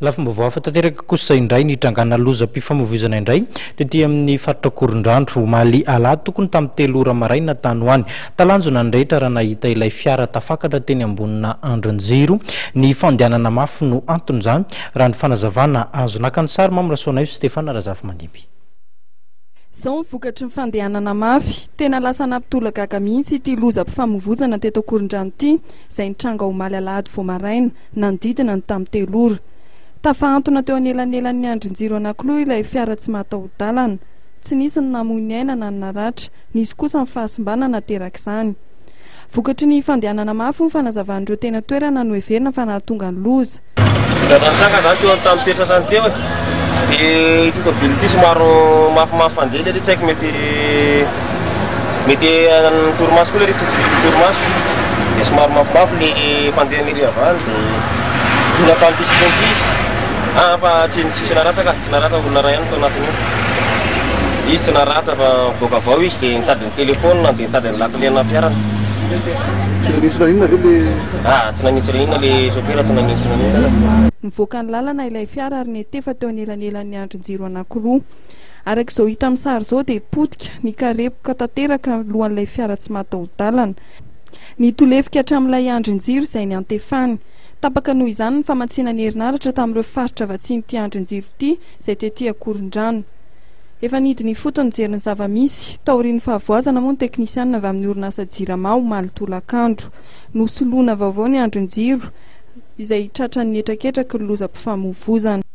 Lafim-baovao hafa tanteraka kosa indray nitrangana lozam-pifamoivoizana indray tety amin'ny faritra Ankorondrano omaly alahady tokony tamin'ny 3 ora maraina tany ho any. Talanjona ny rehetra raha nahita ilay fiara tafakatra teny ambonina andrin-jiro. Ny fandehanana mafy no anton'izany raha ny fanazavana azo. Naka ny sary Mamy Rasoanaivo sy Stefana Razafimandimby. Izao ny vokatry ny fandehanana mafy. Tena lasa nampitolagaga mihitsy ity lozam-pifamoivoizana teto Ankorondrano ity izay nitranga omaly alahady vao maraina. nanodidina ny tamin'ny 3 ora. Tafahantona teo anelanelan'ny andrin-jiro anankiroa ilay fiara tsy mahataho-dalana. Tsy nisy ny namoy ny aina na ny naratra, nisy kosa ny fahasimbana naterak'izany. Vokatry ny fandehanana mafy hoy ny fanazavan'ireo teny an-toerana no heverina fa nahatonga ny loza. Zavatra nitranga zany teo tamin'ny toetrasany teo e, de ity tôbily ity somary mafimafy fandeha lery tsy haiko mety mety torimaso koa lery tsy tsy torimaso de somary mafimafy le fandehany ery avy any de nidona tamin'ity sisiny ity izy, ah fa tsy tsisy naratra ka, tsy naratra olona iray ihany tao anatin'io, izy tsy naratra fa nivoaka avy ao izy de nitady ny téléphone de nitady ny lakile ana fiarany. Tsy nanintsy naninona ve le. Ah tsy nanintsy naninona le chauffeur tsy nanintsy naninona. Nivoaka ny lalana ilay fiara ary niantefa teo anelanelan'ny andrin-jiro anankiroa. Araka izao hita amin'ny sary izao dia potika, nikarepoka tanteraka ny lohan'ilay fiara tsy mataho-dalana. Nitolefika hatramin'ilay andrin-jiro izay niantefany. Tapaka noho izany ny famatsiana ny herinaratra tamin'ireo faritra vatsian'ity andrin-jiro ity izay tety Ankorondrano. Efa nidina ifotony nijery ny zava-misy, taorian'ny fahavoazana moa ny teknisianina avy amin'ny orinasa Jirama omaly tolakandro. Nosoloina vaovao ny andrin-jiro izay tratran'ny hetraketraky ny lozam-pifamoivozana.